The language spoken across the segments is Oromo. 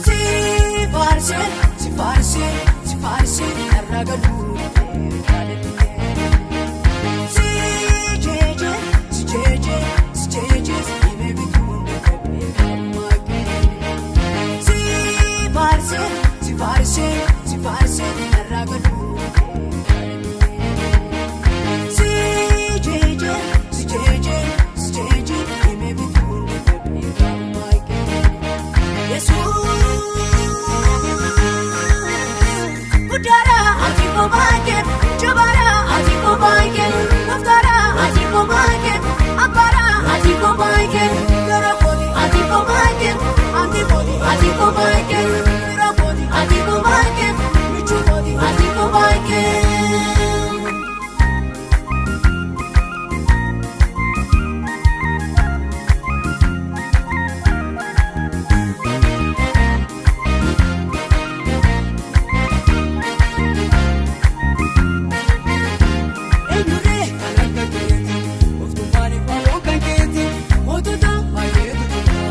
Si faarsee, si faarsee, si faarsee narraa galuu jaalallee. Si jeejee, si jeejee, si jeejee himee bituun beekamaa kee. Si faarsee, si faarsee, si faarsee narraa galuu jaalallee. Si jeejee, si jeejee, si jeejee himee bituun beekamaa kee. Yesuus guddaadha ati kophaakee jabaadha ati kophaakee gooftaadha ati kophaakee abbaadha ati kophaakee gara kooti ati kophaakee anti kooti ati kophaakee fira kooti ati kophaakee michuu kooti ati kophaakee. Eenyurree kan akka keeti Gooftummaan ifaa kan keeti mootota baay'eetu jira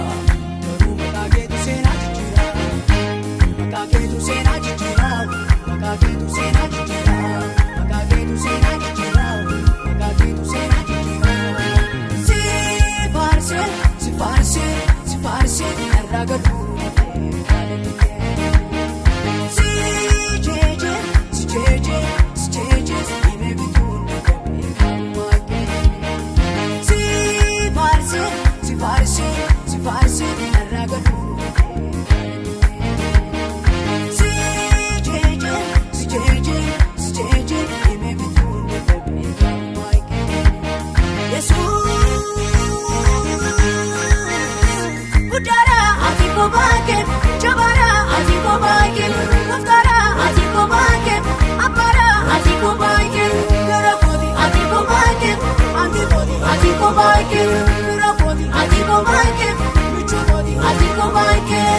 garuu maqaa keetu seenaa jijjiira maqaa keetu seenaa jijjiira maqaa keetu seenaa jijjiira maqaa keetu seenaa jijjiira maqaa keetu seenaa jijjiira. Si faarsee, si faarsee, si faarsee narraa galuu jaalallee. Si jeejee, si jeejee, si jeejee himee bituun beekamaa kee. Si faarsee, si faarsee, si faarsee narraa galuu jaalallee. Si jeejee, si jeejee, si jeejee himee bituun beekamaa kee. Yesuus guddaadha ati kophaakee jabaadha ati kophaakee gooftaadha ati kophaakee abbaadha ati kophaakee gara kooti ati kophaakee anti kooti ati kophaakee fira kooti ati kophaakee michuu kooti ati kophaakee.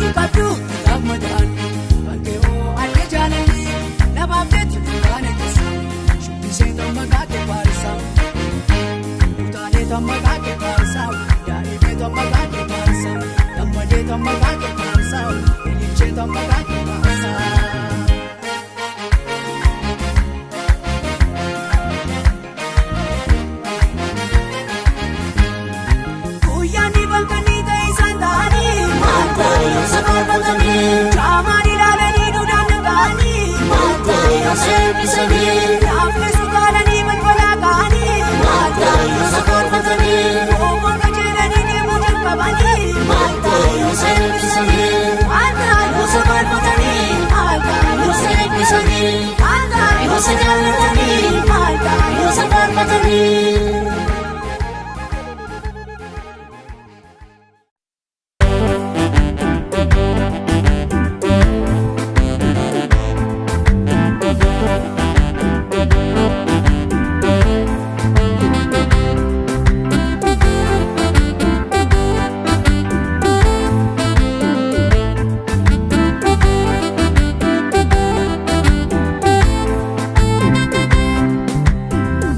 Ibaddu kitaab madaalli bakkee hoo adda jaalalli nabaaf jecha dukkaana keessa shubbisee maqaa kee faarsa kutaalee maqaa kee faarsa daa'imee maqaa kee faarsa gammadee maqaa kee faarsa ililchee maqaa kee faarsa. Guyyaan dhiibbamtanii ta'e isaan ta'anii Maatayoo safarfatanii Jaamaan ilaalanii duudhaan dhaga'anii Maatayoo seebbisanii Laafni sutaalanii balbalaa ka'anii Maatayoo safarfatanii Obboo qajeelanii deemuu jalqabanii Maatayoo seebbisanii Maatayoo safarfatanii Maatayoo seebbisanii Maatayoo jaallatanii Maatayoo safarfatanii.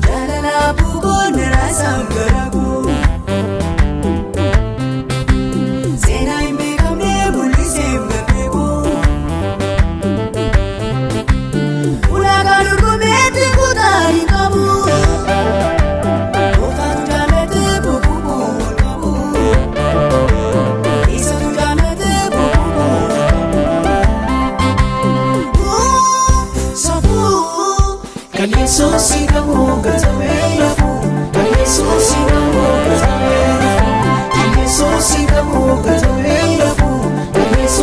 Jaalala buukoon raasaan garaguu Seenaa hin beekamne mul'isee galmeekoo Ulaagaa dorgomeetti kutaa hin qabu Gooftaatu jaallatee boquu ol qabu Isatu jaallatee boquu ol qabu Safuu kan Yesuus qabu gatamee lafu kan Yesuus qabu gatamee lafu kan Yesuus qabu gatamee lafu kan Yesuus.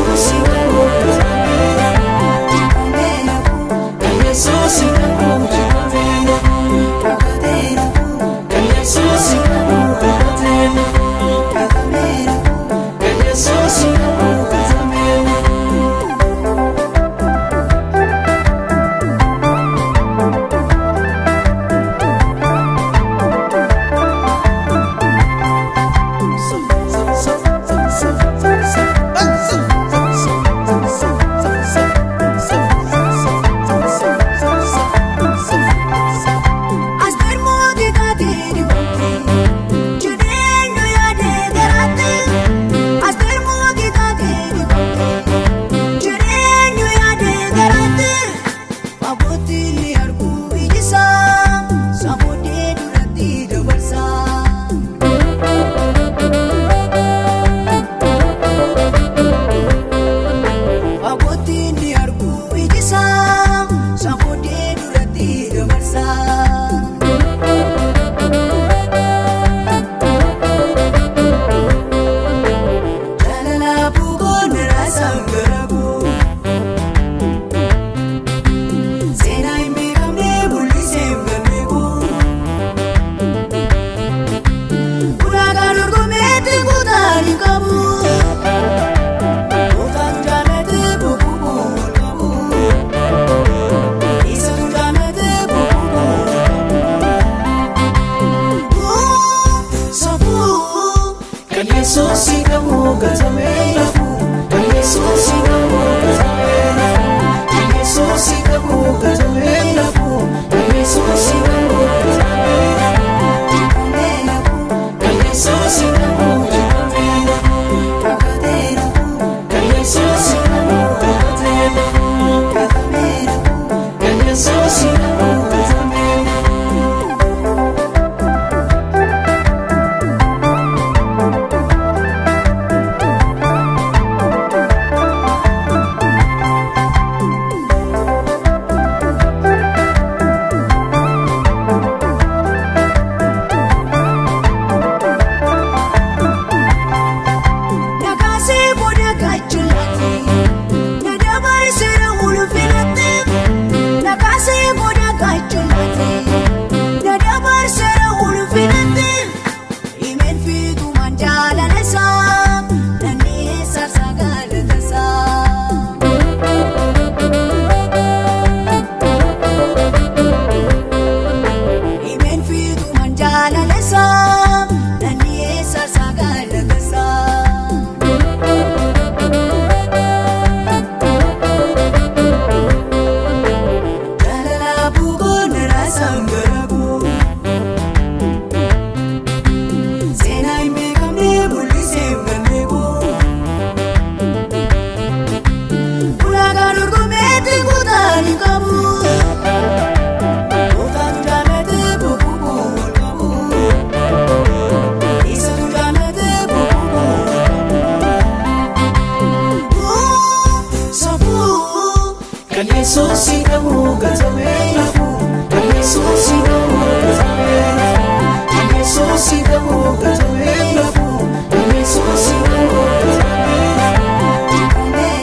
Yesuus si qabu gatamee nafu. Kan Yesuus si qabu gatamee nafu. Kan Yesuus si qabu gatamee nafu. Kan Yesuus si qabu gatamee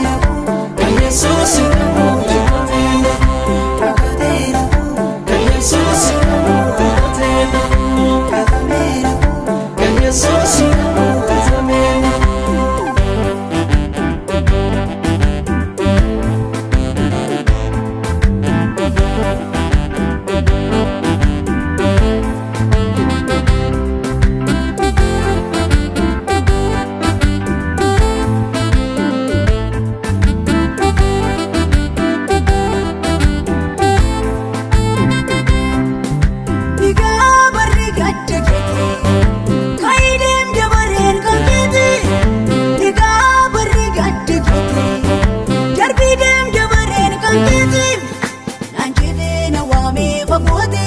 nafu. Kan Yesuus si qabu gatamee nafu. Kan Yesuus si qabu gatamee nafu. Kan Yesuus si qabu gatamee nafu. Dhigaa barri gadda keeti kaayideem dabareen kan keeti dhigaa barri gadda keeti darbii deem dabareen kan keeti naan jedhee na waamee fagoote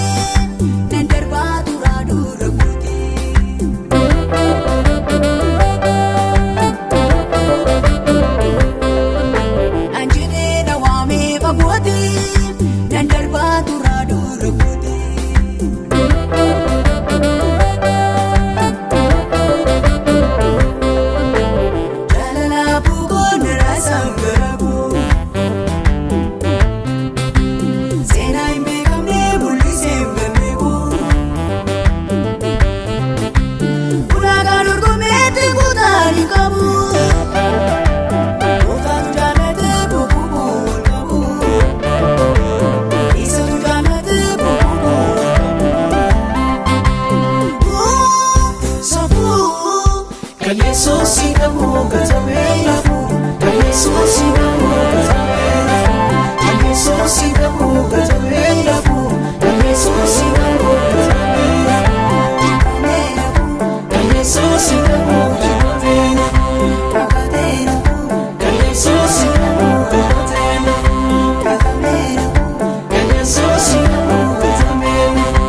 nan darbaa turaa dura goote. Naan jedhee na waamee fagoote nan darbaa turaa dura goote. Jaalala buukoo raasaan garagoo seenaa hin beekamne mul'isee hin beeku. Ulaagaa dorgomeetti kutaan hin qabu. Gooftaatu jaallatee buukuu wal qabu. Isatu jaallatee buukuu wal qabu. Safuu. Kan Yesuus si qabu gatamee nafu. Kan Yesuus si qabu gatamee nafu. Kan Yesuus si qabu gatamee nafu. Kan Yesuus si qabu gatamee nafu. Kan Yesuus si qabu gatamee nafu. Kan Yesuus si qabu gatamee nafu. Kan Yesuus si qabu gatamee nafu.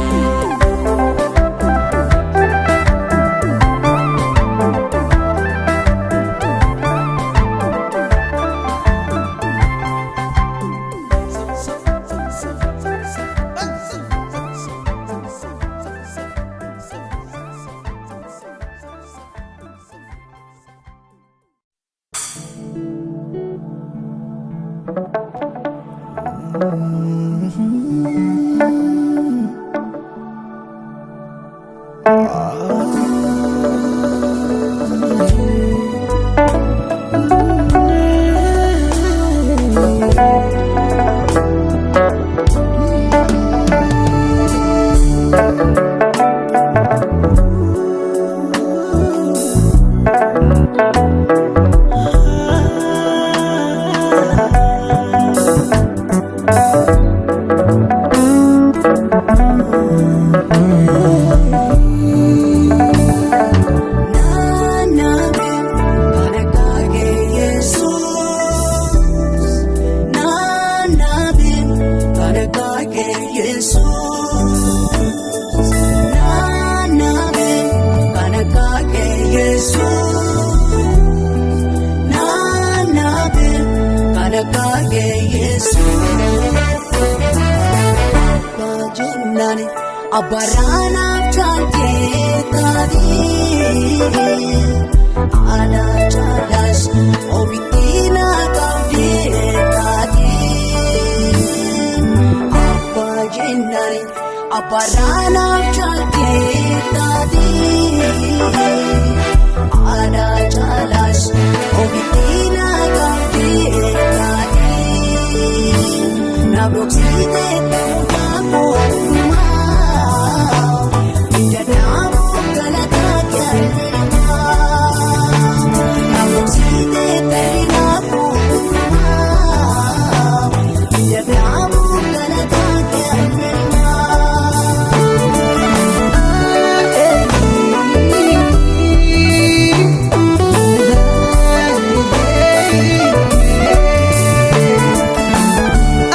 Abaraanaaf jaaltee taatee aadaa jaalaas ofitti na qabdee taatee abbaa jennaan abaraanaaf jaaltee taatee aadaa jaalaas ofitti na qabdee taatee na dhoksitee mukaa kootumaa.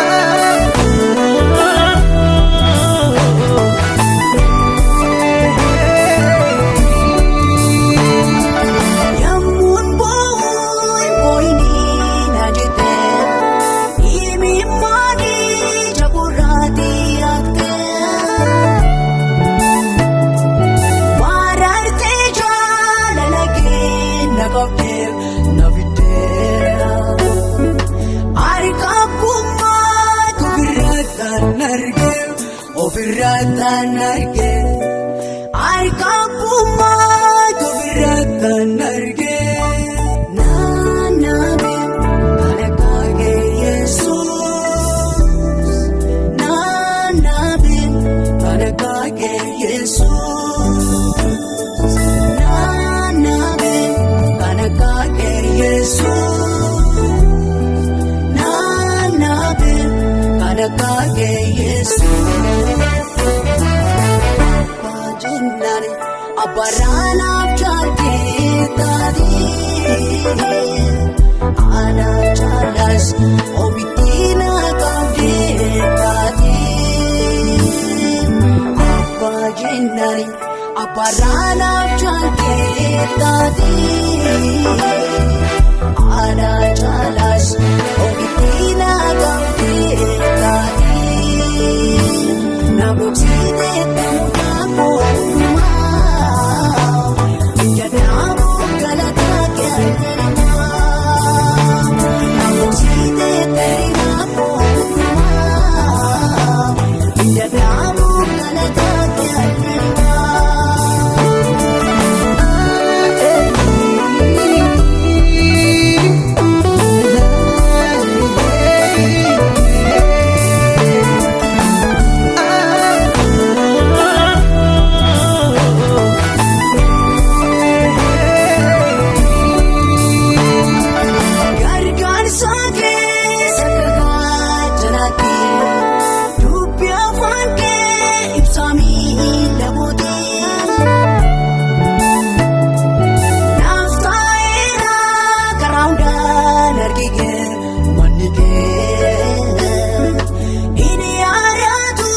Ah. Kan arge harka abbummaa tobirra kan arge naannaabe kan akka Yesuus naannaabe kan akka Yesuus naannaabe kan akka Yesuus naannaabe kan akka Yesuus. Jennaan abbaraanaaf jaallatee ana jaalas ofitti na qabdee taatee abbaa jennaan abbaraanaaf jaallatee taatee ana jaalas ofitti na qabdee taatee na boksitee tamutaa kootumaa. Jadaamu galataa kennamaa namootni ta'ina kootumaa jadaamu galataa kennamaa. Gargaarsa keessa kakaajalatti dubbi afaan kee ibsaa miila bootee. Naaf taa'eera karaa hundaan argige manni kee. Inni yaadatu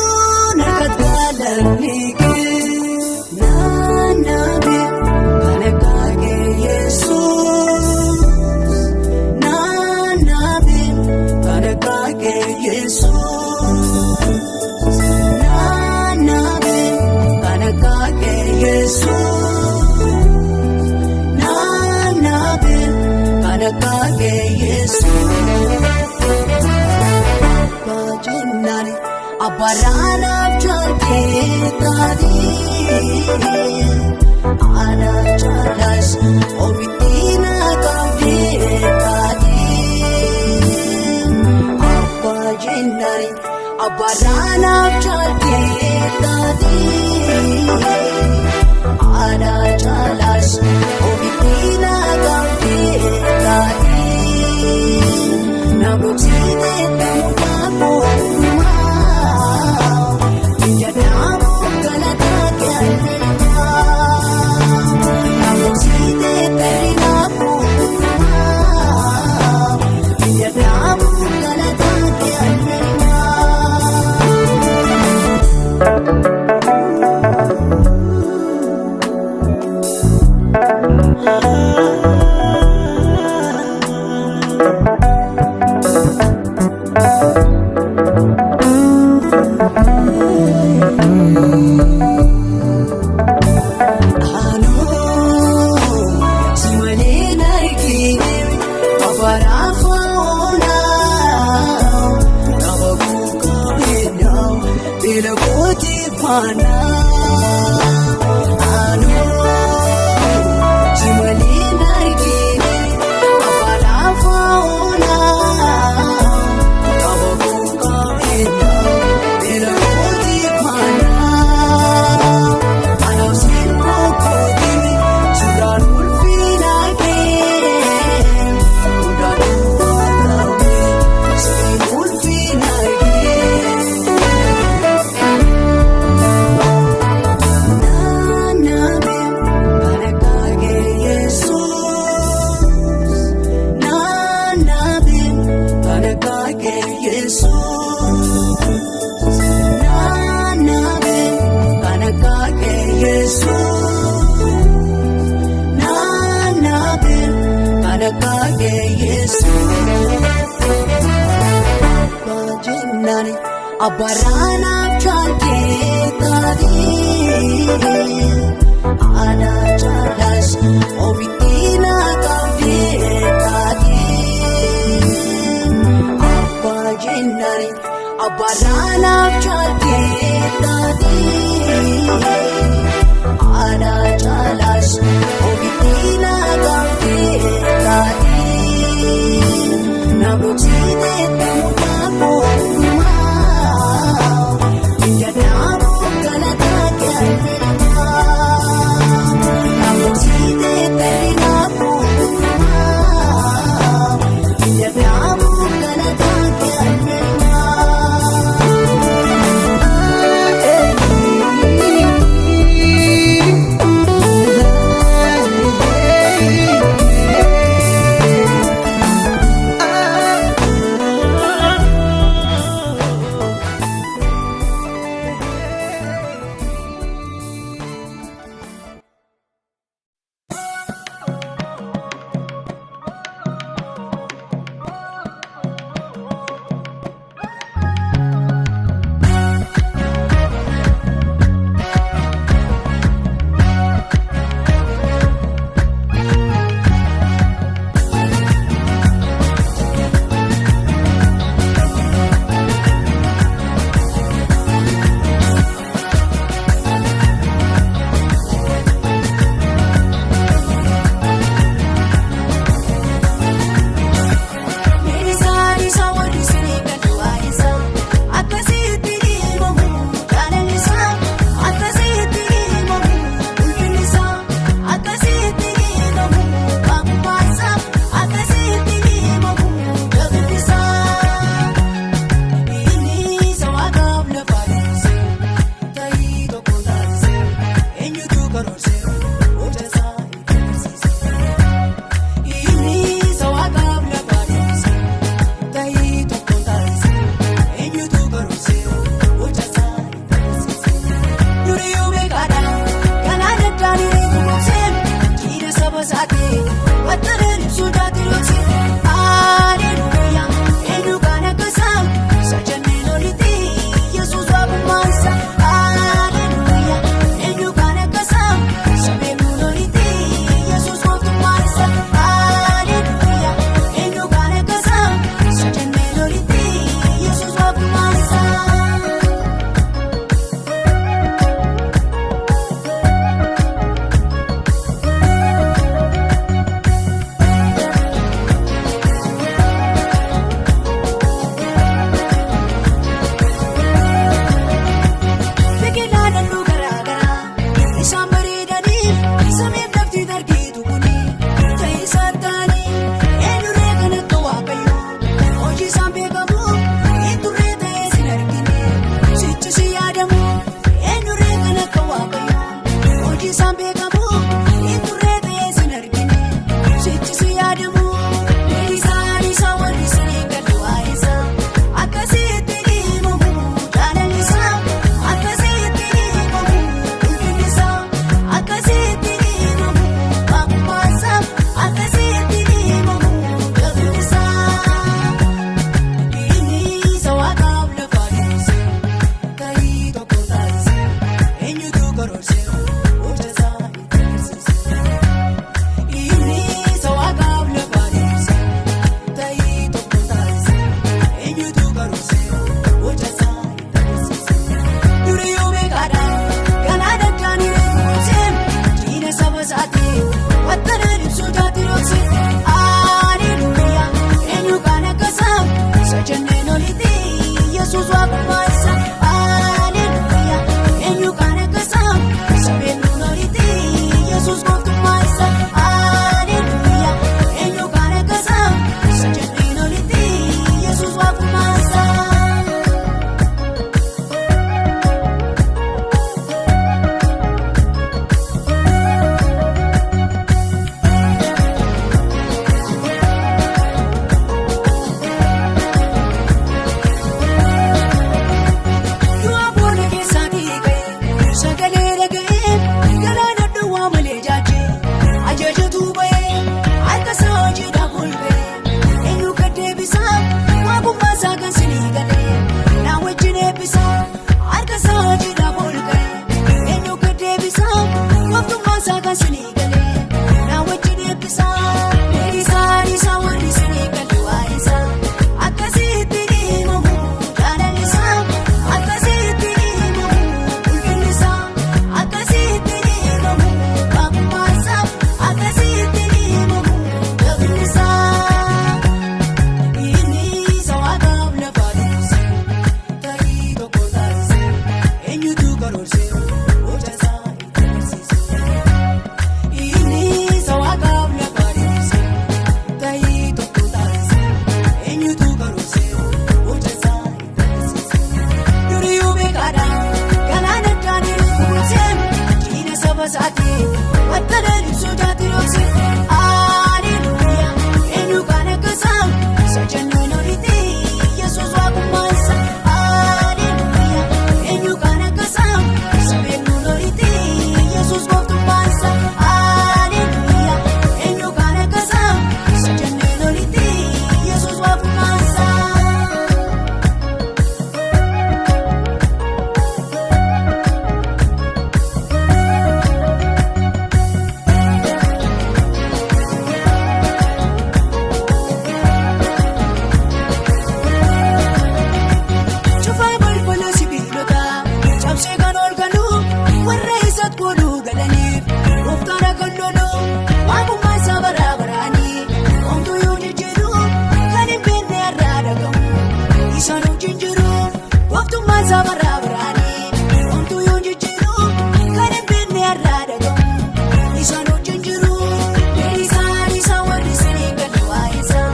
narkatti galanni kee. Naannaabe kan akka Yesuus. Naannaabe kan akka Yesuus. Naannaabe kan akka Yesuus. Naannaabe kan akka Yesuus. Baajennaan abbaraanaaf jaallatee taatee ana jaalas ofitti na qabdee taatee abbaa jennaan abbaraanaaf jaallatee taatee ana jaalas ofitti na qabdee taatee. Na boksitee tamutaa kootumaa jadaamu galataa kennamaa na boksitee ta'ina kootumaa jadaamu galataa kennamaa. Anoo si malee nargine abaraafa oolaa nama kuukaabenaa beela kooti faanaa. Anoo si malee nargine abaraafa oolaa nama kuukaabenaa beela kooti faanaa. Anaaf simboo kootiin suuraan ulfinaa kee hundaan uffatamu siin ulfinaa kee. Naannaabe kan akka Yesuus naannaabe kan akka Yesuus. Naannaabe kan akka Yesuus. Naannaabe kan akka Yesuus. Baajennaan abbaraanaaf jaallatee taatee ana jaalas ofitti na qabdee taatee abbaa jennaan abbaraanaaf jaallatee taatee. isaa bara baraanii homtuu yoo jijjiiru kan hin beekne har'aa dhagahu isaan wajjin jiru isaan isaan warri siniin galu waa'ee isaa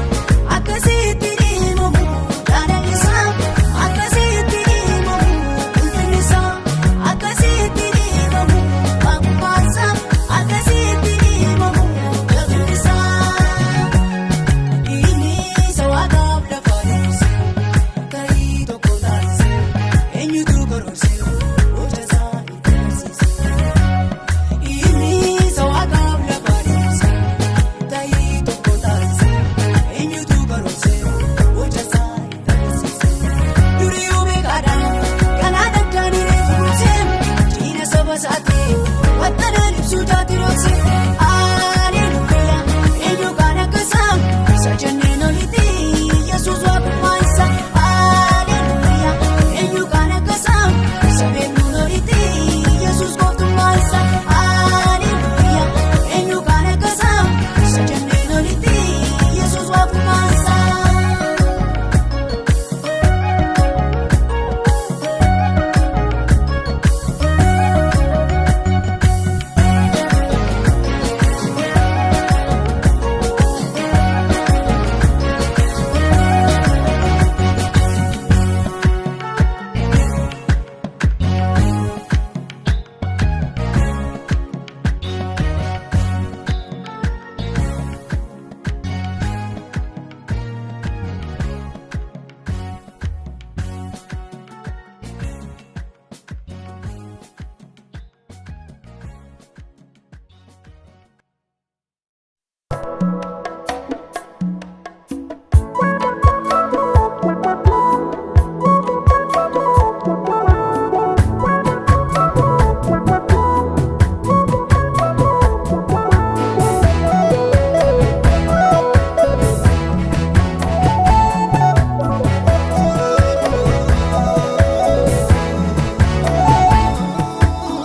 akkasitti ni himamu jaalalli isaa akkasitti ni himamu ulfinni isaa akkasitti ni himamu waaqummaan isaa akkasitti ni himamu jabinni isaa. Inni isa waaqaaf lafa dhoksee tarii tokko taasisee eenyutu karoorse gocha isaa itti agarsiise. Inni isa waaqaaf lafa dhoksee tarii tokko taasisee eenyutu karoorse gocha isaa itti agarsiise. Duriyyuu beekaadhaan kanaan addaan reefu goosee diina saba isaatii wattanaan ibsuu taate dhoksee. Haleluuyaa eenyu kan akka isaa isa jenneen olitti Yesuus waaqummaa isaa. Haleluuyaa eenyu kan akka isaa isa beeknuun olitti Yesuus gooftummaa isaa. Haleluuyaa eenyu kan akka isaa isa jenneen olitti Yesuus waaqummaa isaa.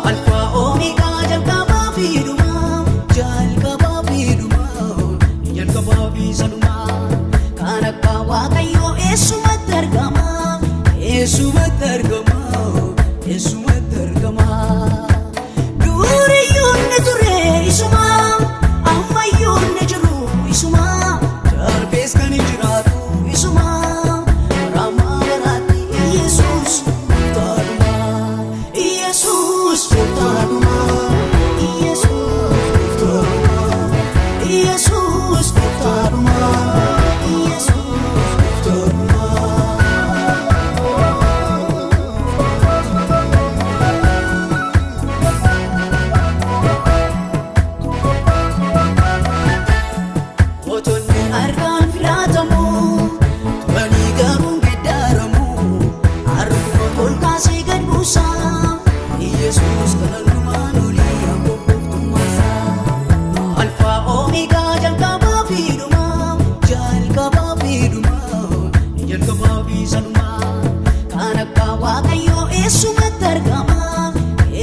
Alfaa Omeegaa jalqabaa fi dhumaa jalqabaa fi dhumaa jalqabaa fi salumaa Kan akka waaqayyoo eessumatti argama. eessumatti argama eessumatti argama. Duriyyuu ni ture isuma ammayyuu ni jiru isuma Darbees kan hin jiraatu isuma raamaa baraatti Yesuus gooftaadhuma Yesuus gooftaadhuma Yesuus gooftaadhuma Yesuus gooftaadhuma Yesuus. gooftaadhuma. Mootonni harkaan filatamu Turanii garuu geeddaramu harkuma ol kaasee gad buusa. Yesuus kan hundumaan olii akkoo gooftummaa isaa. Alfaa Omeegaa jalqabaa fi dhumaa Jalqabaa fi dhumaa jalqabaa fi salumaa kan akka waaqayyoo eessumatti argama.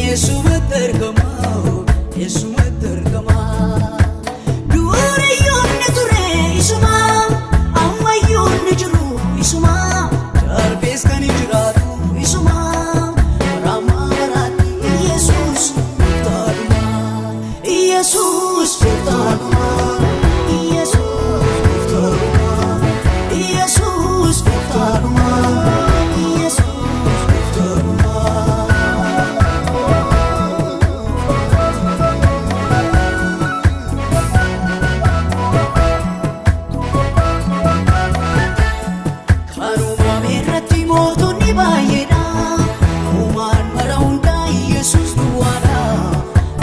eessumatti argama eessumatti argama. Duriyyuu ni ture isuma ammayyuu ni jiru isuma Darbees kan hin jiraatu isuma raamaa baraatti Yesuus gooftaadhuma Yesuus gooftaadhuma Yesuus gooftaadhuma Yesuus gooftaadhuma Yesuus. gooftaadhuma. Kan uumame irratti mootonni baay'eedha. Uumaan mara hundaa Yesuus duwwaadha.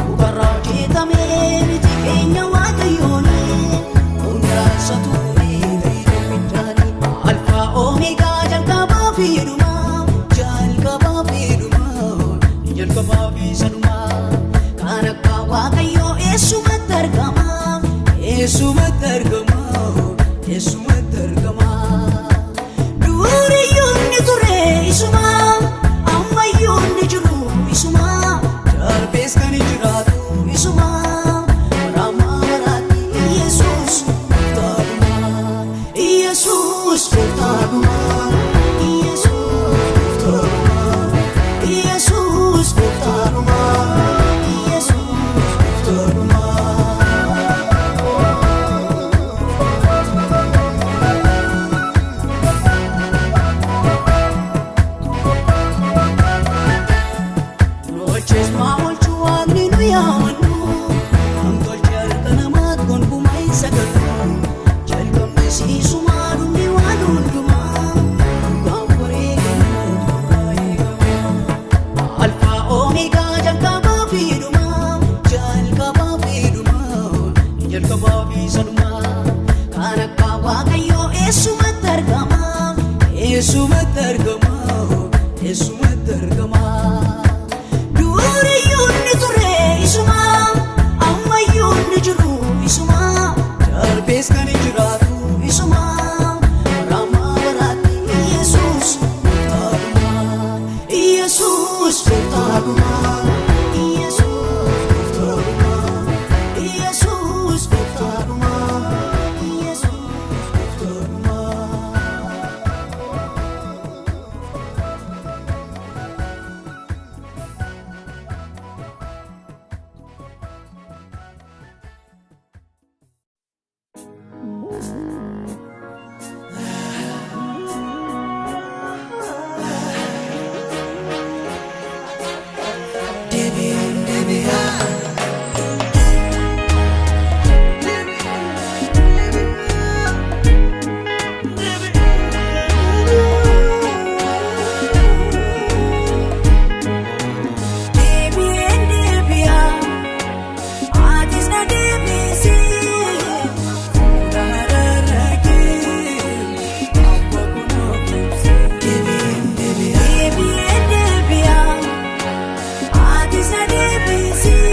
Mukarraa hojjetame miti keenya waaqayyooni. Hundaa isaatu uumee tokkichaani. Alfaa Omeegaa jalqabaa fi dhumaa. Jalqabaa fi dhumaa jalqabaa fi salumaa Kan akka waaqayyoo eessumatti argama. eessumatti argama eessumatti argama. Duriyyuu ni ture isuma ammayyuu ni jiru isuma Darbees kan hin jiraatu isuma raamaa baraatti Yesuus gooftaadhuma Yesuus gooftaadhuma Yesuus gooftaadhuma. Eessumatti argama? Eessumatti argama? Eessumatti argama? Duriyyuu ni ture isuma, ammayyuu ni jiru isuma, Darbees kan hin jiraatu isuma. Baraamaa baraatti Yesuus gooftaadhuma. Yesuus Gooftaadhuma. Yesuus Gooftaadhuma. Yesuus Gooftaadhuma. Yesuus. Gooftaadhuma. Deebiin deebi'aa. Deebiin deebi'aa, atis na deebisee. Deebiin deebi'aa, atis na deebisee.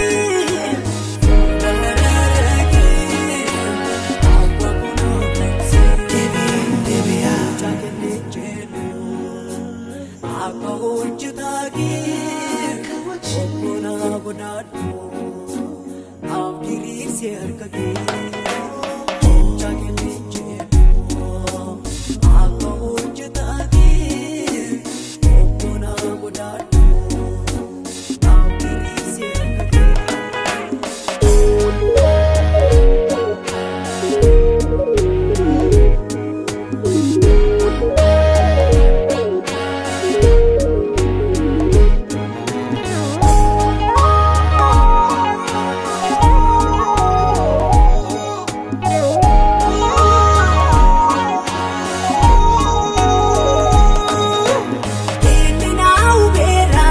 Inni na hubeera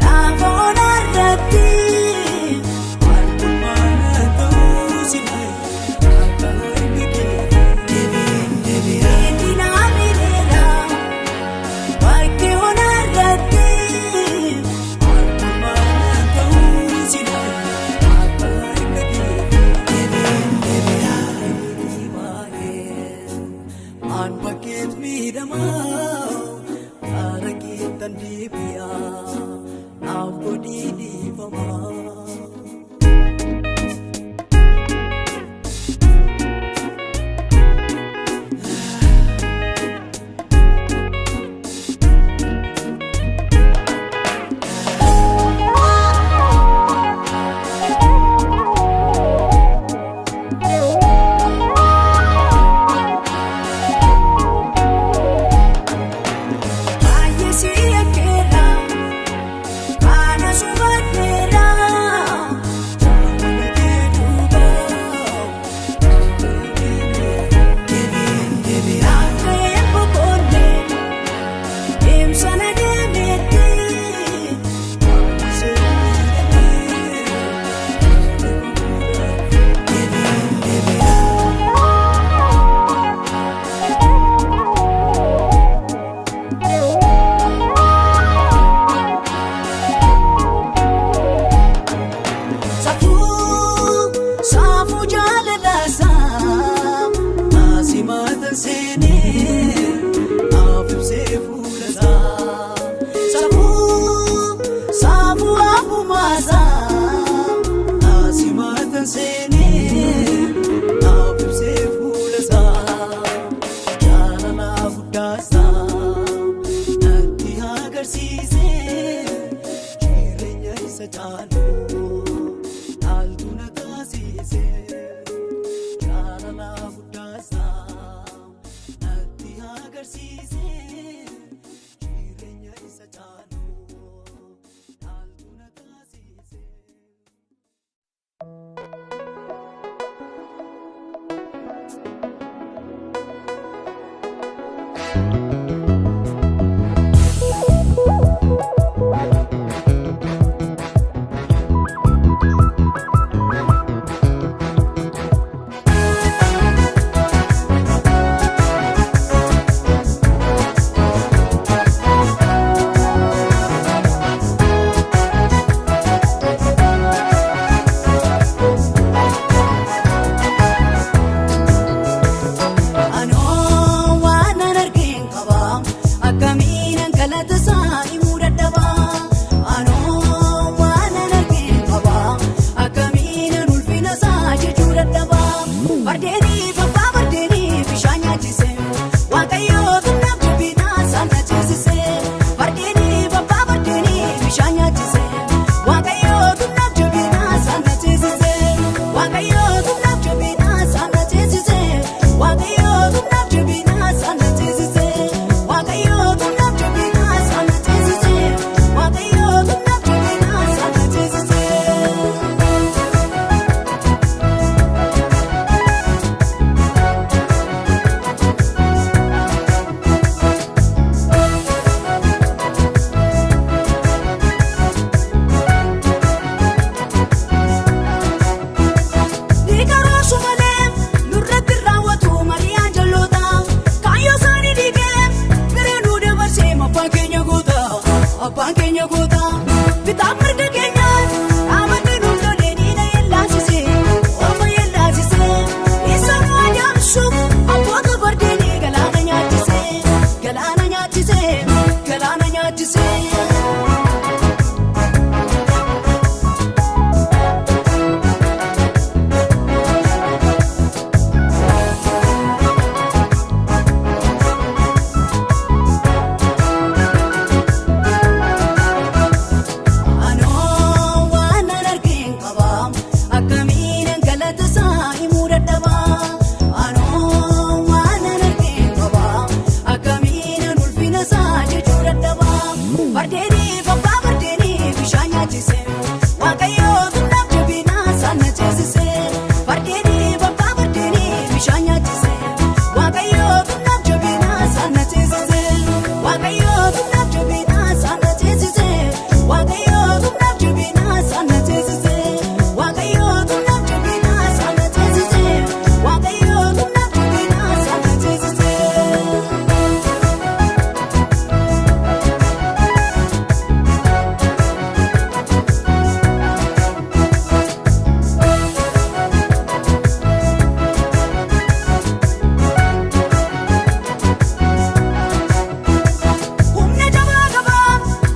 lafa onarratti. Inni na miidheera bakkee onarratti. An bakkeet miidhamaa haara keettan deebi'aa naaf godhii dhiifamaa. Baay'ee si yakkeera kana sumadheera. Akka hin boqonne deemsa na deemeetti. Safuu saafuu jaalalaasaa naasimaatan seenee naaf ibsee fuulasaa. Safuu saafuu abbumaasaa naasimaatan seenee naaf ibsee fuulasaa. Jaalalaa guddaasaa natti agarsiisee jireenya isa caalu. Dhaaltu na taasise jaalala guddaasaa natti agarsiise jireenya isa caalu dhaaltu na taasise. Thank tumnaaf jabina sana ceesise. Waaqayyoo tumnaaf jabina sana ceesise. Waaqayyoo tumnaaf jabina sana ceesise. Ni karoosu malee nurratti raawwatu mariyaan jalloota kaayyoo isaanii dhiigee biree nu dabarsee Abbaan keenya goota, abbaan keenya goota. bitaan mirga keenyaan dhaabatee nuuf lolee diina yellaasise orma yellaasise isa nu ajaa'ibsu abboota fardeenii galaana nyaachise galaana nyaachise galaana nyaachise. Anoo waan an argeen qaba akkamiin galata isaa himuu dadhaba. Anoo waan an argeen qaba akkamiin ulfina isaa jechuu dadhaba. Fardeenii abbaa fardeenii bishaan nyaachise waaqayyoo tumnaaf jabina sana ceesise. Fardeenii abbaa fardeenii bishaan nyaachise waaqayyoo tumnaaf jabina sana ceesise. Waaqayyoo tumnaaf jabina sana ceesise. Waaqayyoo tumnaaf jabina sana ceesise. Waaqayyoo tumnaaf jabina sana ceesise. Waaqayyoo tumnaaf jabina sana ceesise. Humna jabaa qabaa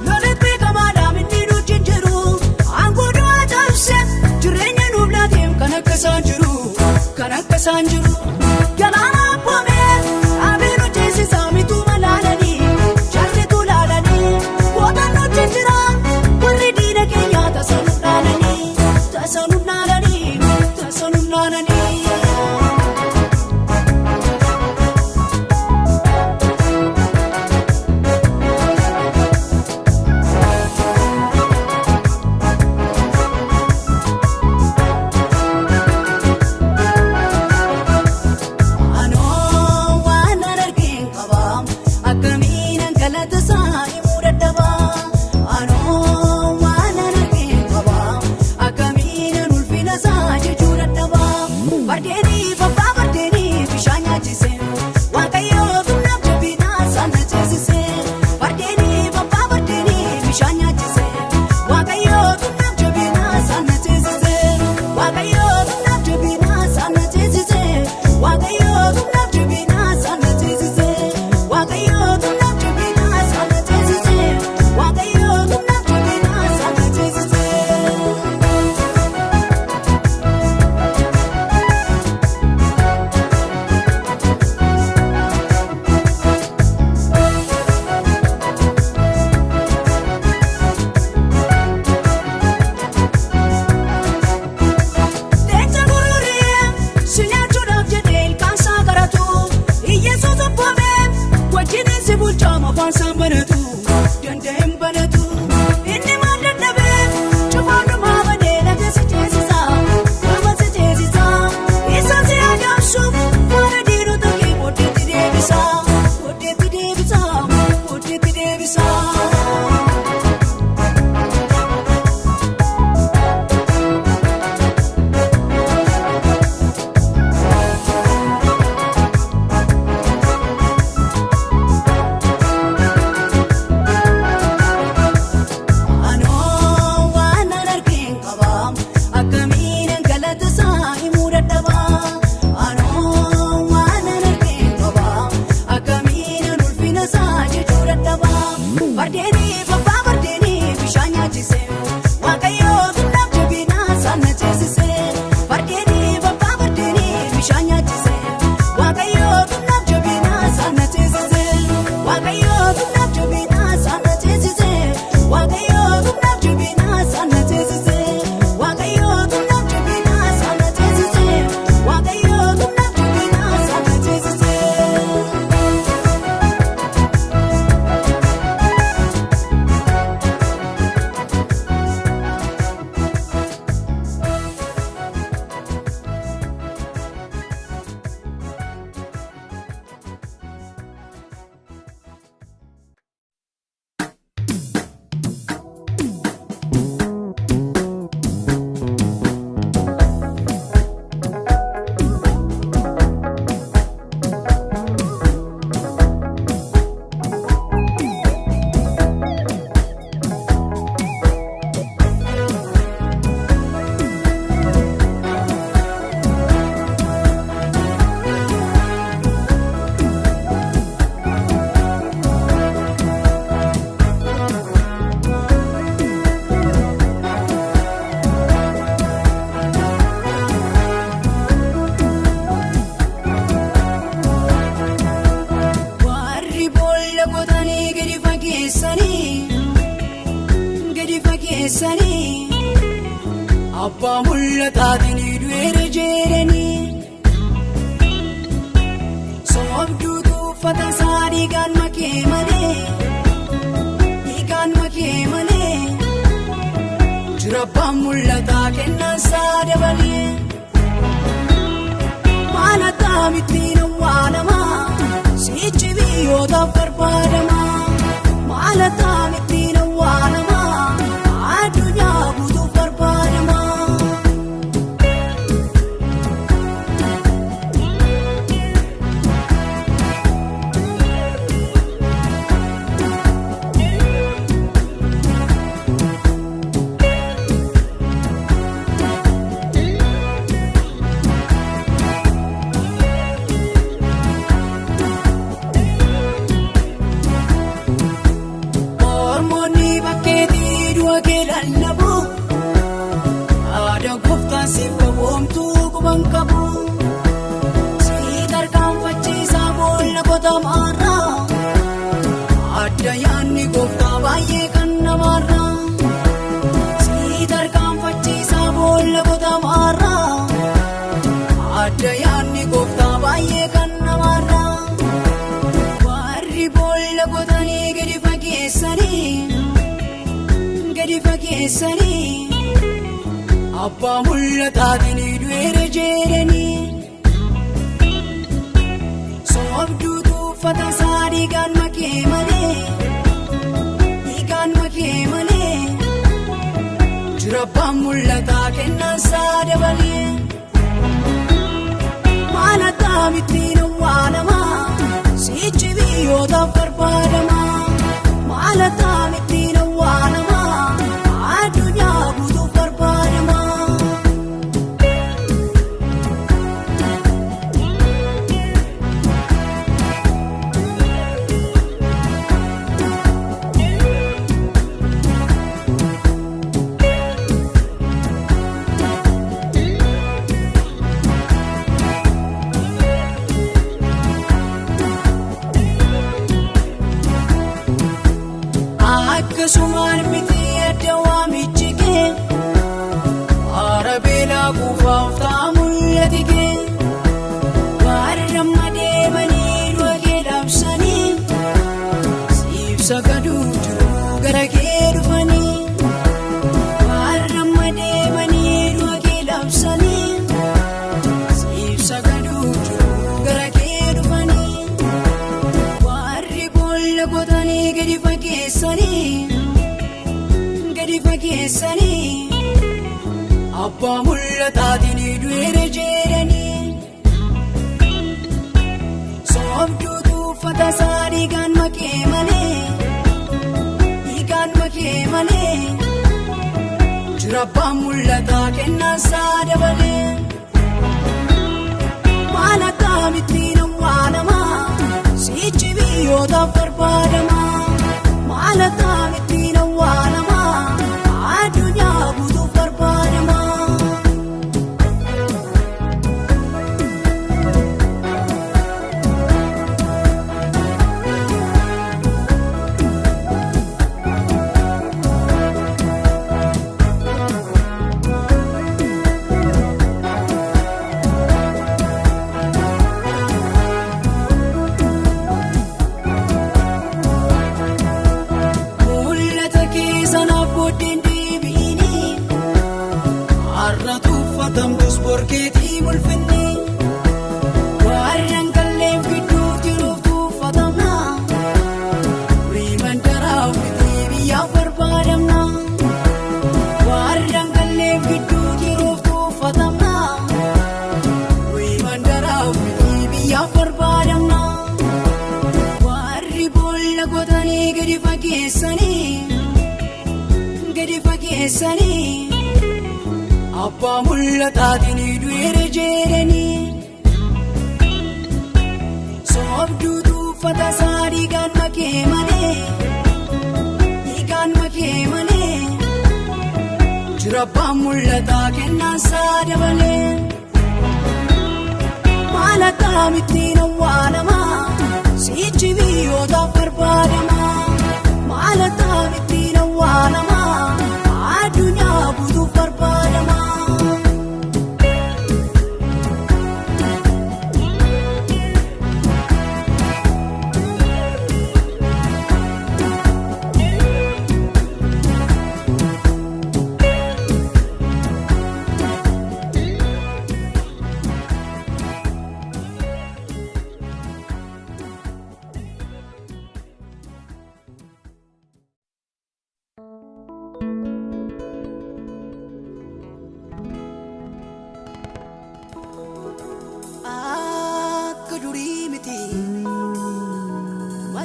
lolli beekamaadhaan inni nuti hin jiru. Aangoo du'aa cabse jireenya nuuf laateef Kan akka isaan jiru, kan akka isaan jiru. Galaana abboomee dhaabee nu ceesisaa mituu malaalanii jaarsituu laalanii gootaan nuti hin jira warri diina keenyaa tasa nu dhaalanii tasa nu dhaalanii tasa nu dhaalanii. fageessanii abbaa mul'ataatiin du'eera jedhanii soobduutu uffata isaa dhiigaan makee malee dhiigaan makee malee jira abbaan mul'ataa kennaan isaa dabalee maal akkamittiin awwaalamaa sichi biyyootaaf barbaadamaa maal akkamittiin awwaalamaa addunyaa guutuuf barbaadamaa. Mormoonni bakkeetii du'a kee lallabu. Aadaa gooftaan siif qaboomtuu quban qabu. Si tarkaanfachiisaa boolla qotamaarra. Adda yaadni gooftaa baay'ee kan namaarra. Si tarkaanfachiisaa boolla qotamaarra. Adda yaadni gooftaa baay'ee kan namaarra. Warri boolla qotanii gadi fageessanii gadi fageessanii abbaa mul'ataatiin du'eera jedhanii soobduutu uffata isaa dhiigaan makee malee dhiigaan makee malee jira abbaan mul'ataa kennaan isaa dabalee maal akkamittiin awwaalamaa sichi biyyootaaf barbaadamaa maal akkamittiin awwaalamaa addunyaa guutuuf barbaadamaa. Akkasumaan miti adda waamichi kee haara beelaa kuufaaf ta'a mul'ati kee warra amma deemanii du'a kee labsanii siif sagaduu jiru gara kee dhufanii warra amma deemanii du'a kee labsanii siif sagaduu jiru gara kee dhufanii. Warri boolla qotanii gadi fageessanii gadi fageessanii abbaa mul'ataatiin du'eera jedhanii soobduutu uffata isaa dhiigaan makee malee dhiigaan makee malee jira abbaan mul'ataa kennaan isaa dabalee. Maal akkamittiin awwaalamaa sichi biyyootaaf barbaadamaa maal akkamittiin awwaalamaa addunyaa guutuuf barbaadamaa. Mul'ata keessanaaf booddeen deebiini har'a tuffatamtus borkeetii mul'inni warra hin galleef gidduuf jiruuf tuffatamna riiman daraaf miti biyyaaf barbaadamna warra hin galleef gidduu jiruuf tuffatamna riiman daraaf miti biyyaaf barbaadamna. Warri boolla qotanii gadi fageessanii gadi fageessanii abbaa mul'ataatiin du'eera jedhanii soobduutu uffata isaa dhiigaan makee malee dhiigaan makee malee jira abbaan mul'ataa kennaan isaa dabalee. Maal akkamittiin awwaalamaa sichi biyyootaaf barbaadamaa maal akkamittiin awwaalamaa.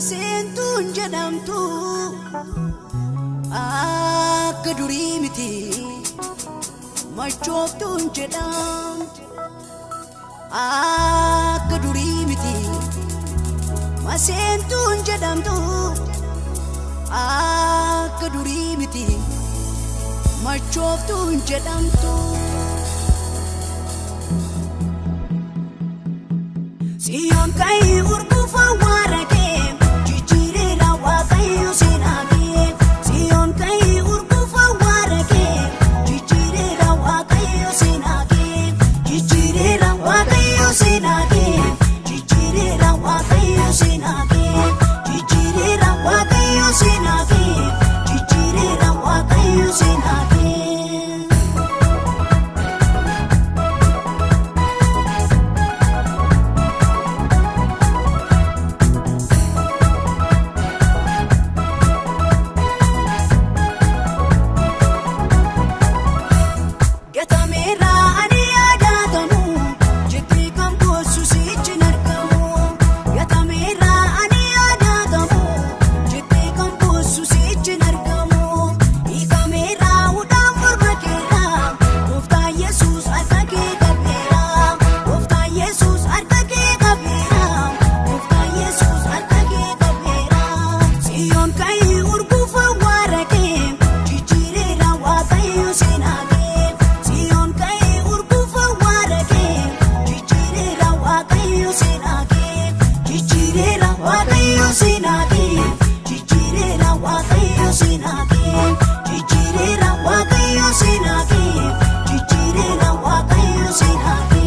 Maseentuun jedhamtu akka durii miti machooftuun jedhamtu akka durii miti maseentuun jedhamtu akka durii miti machooftuun jedhamtu. Siyoon ka'ii urguufa waara kee jijjiireera waaqayyo seenaa kee. Siyoon ka'ii urguufa waara kee jijjiireera waaqayyo seenaa kee. Jijjiireera waaqayyo seenaa kee. Jijjiireera waaqayyo seenaa kee. Jijjiireera waaqayyo seenaa kee. Jijjiireera waaqayyo seenaa kee. Gatameera ani yaadatamu jettee kan boossu sichi argamu. Gatameera ani yaadatamu jettee kan boossu sichi argamu. Hiikameera hudhaan morma keera gooftaa Yesuus harka kee qabeera. Gooftaa Yesuus harka kee qabeera. Gooftaa Yesuus harka kee qabeera. Siyoon ka'ii urguufa waara kee jijjiireera waaqayyo seenaa kee. Siyoon ka'ii urguufa waara kee jijjiireera waaqayyo seenaa kee. Jijjiireera waaqayyo seenaa kee. Jijjiireera waaqayyo seenaa kee. Jijjiireera waaqayyo seenaa kee. Jijjiireera waaqayyo seenaa kee.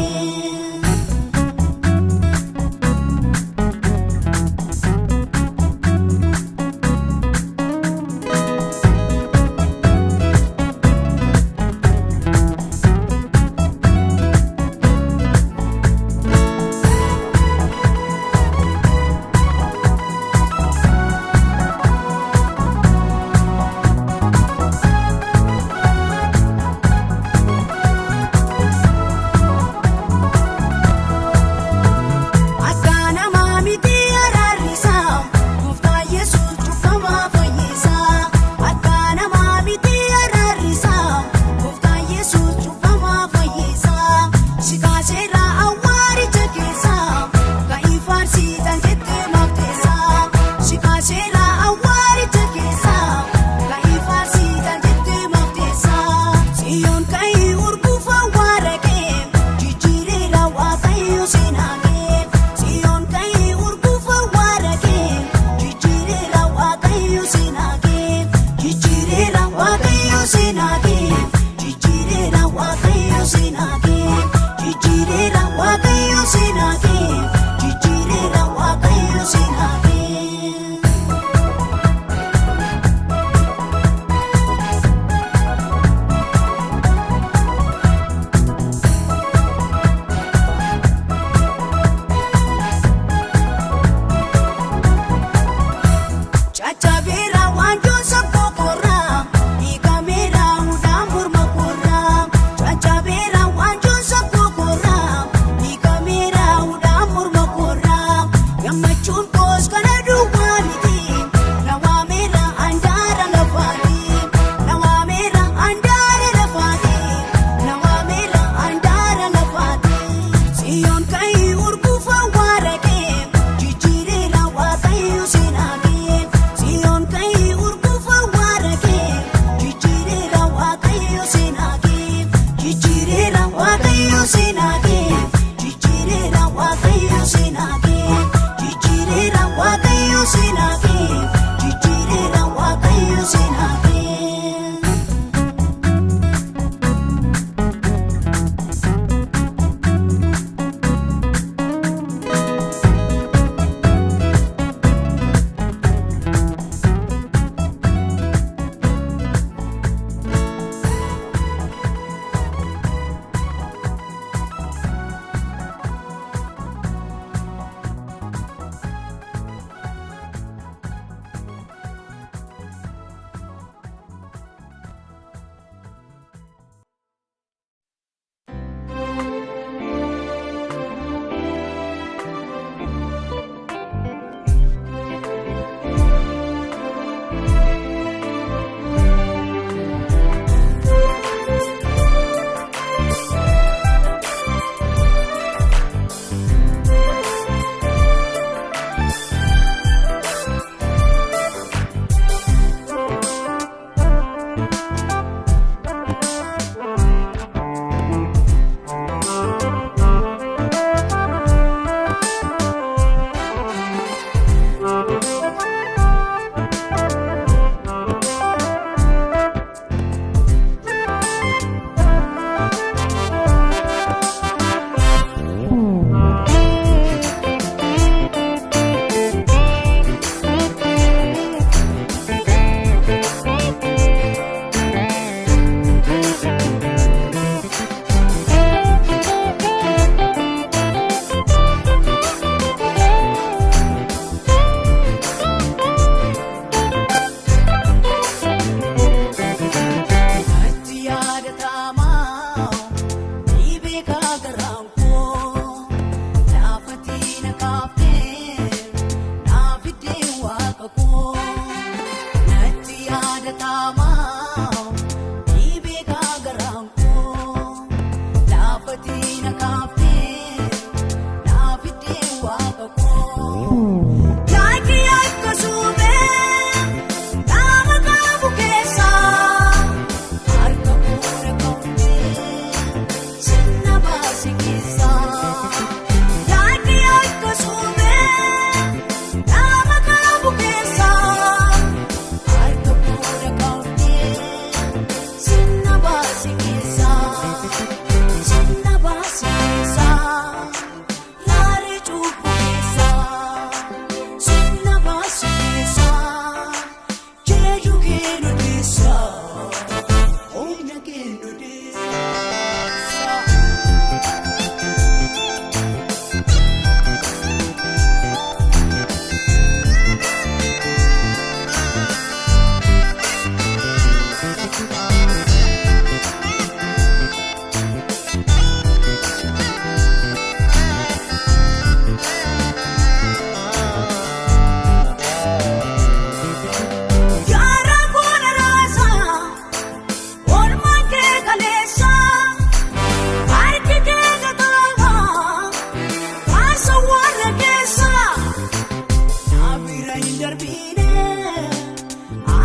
darbine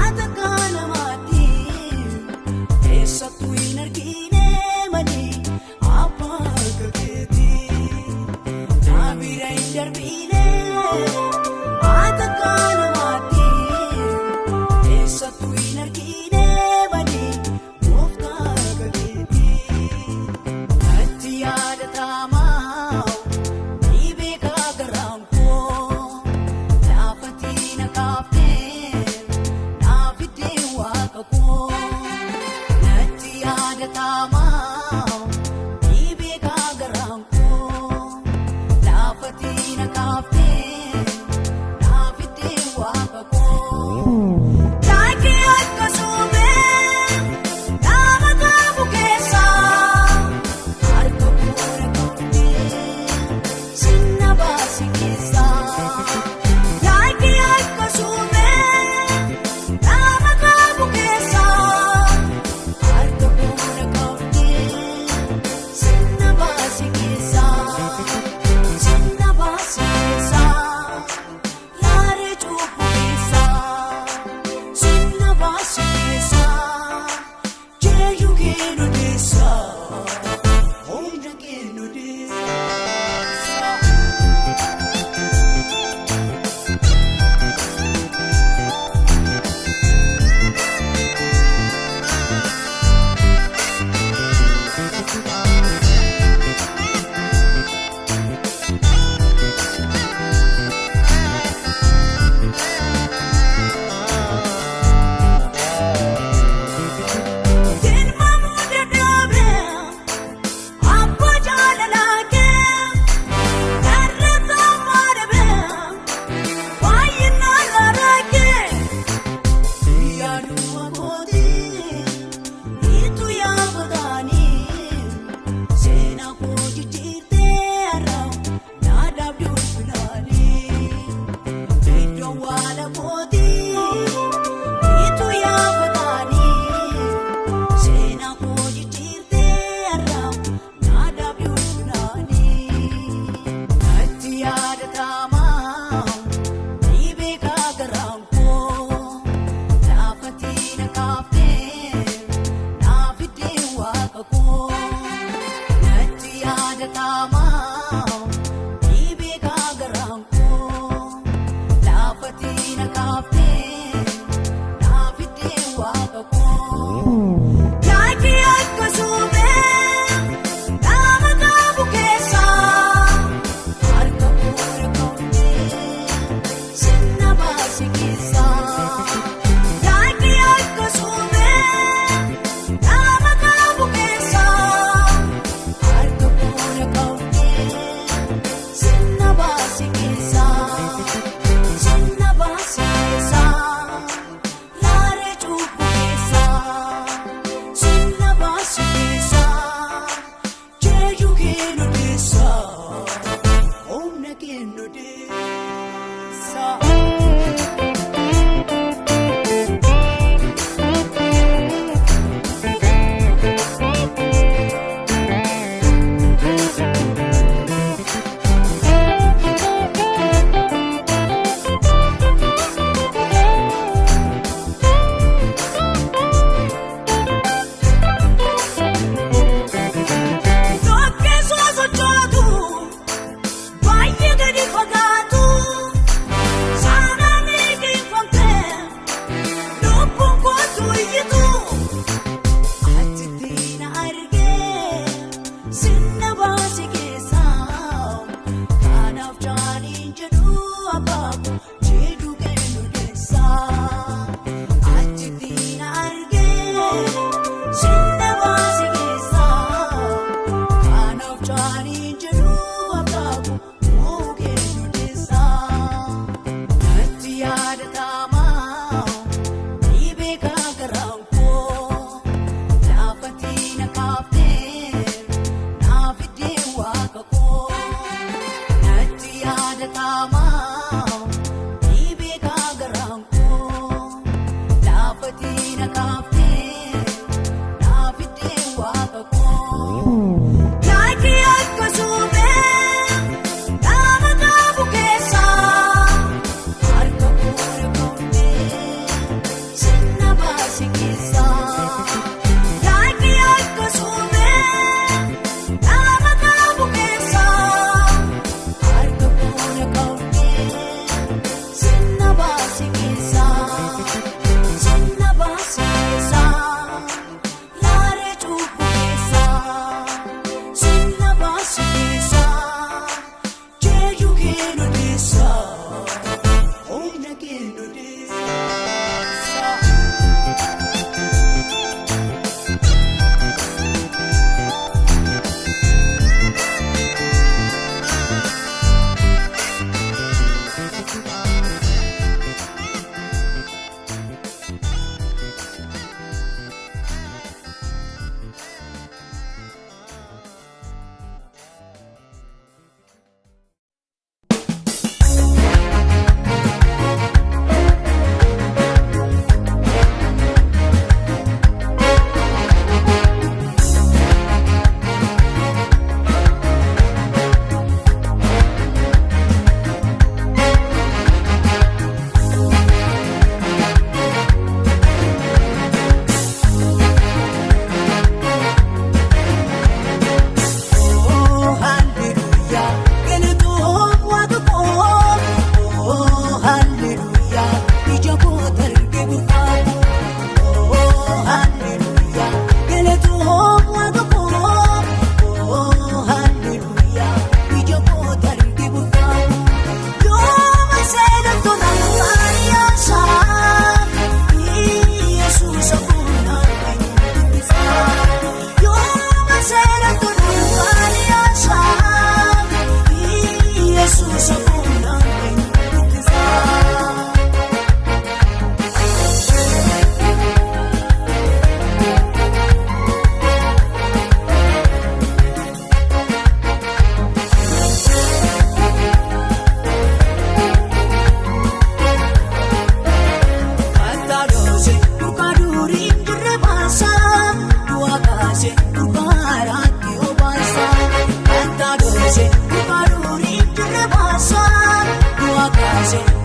ata kanamati eessattu hin argine malee abbaa keeti naabira hin darbine ata kanamati eessattu hin argine malee gooftaa keeti natti yaadatama.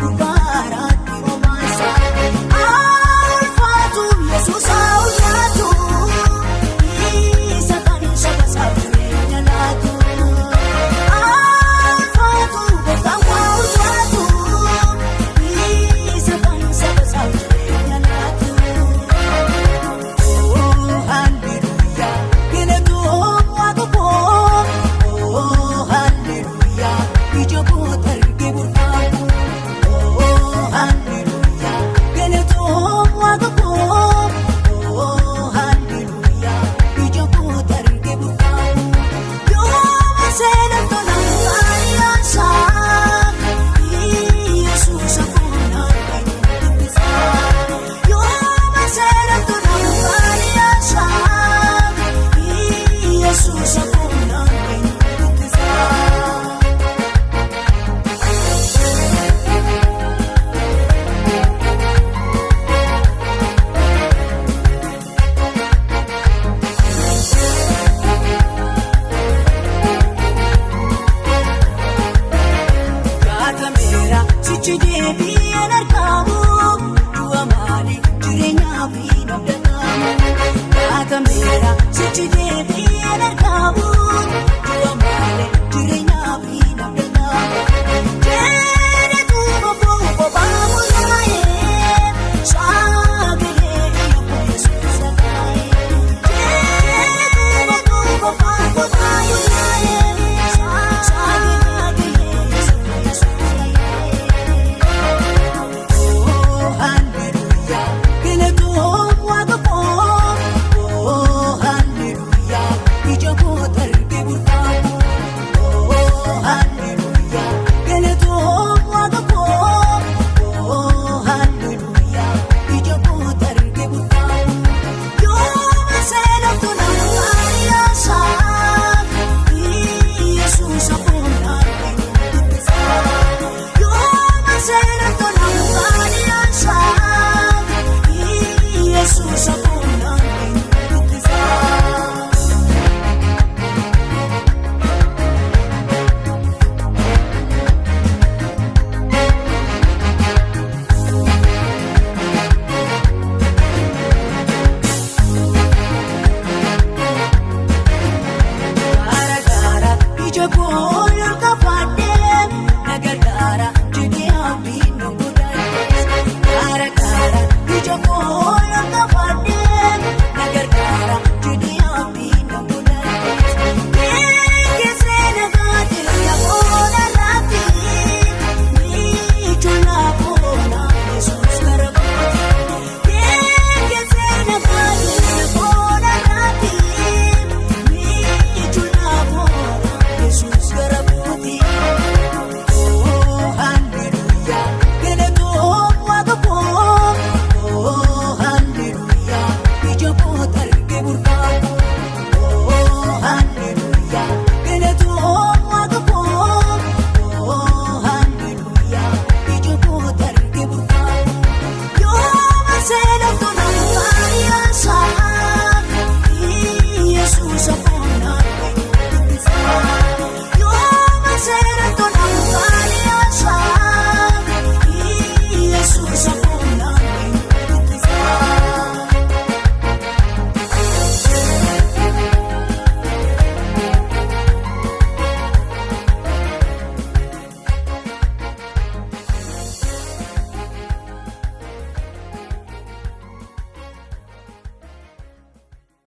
Gubbaaraatti obaasa. Alfaatu Yesuus haawula.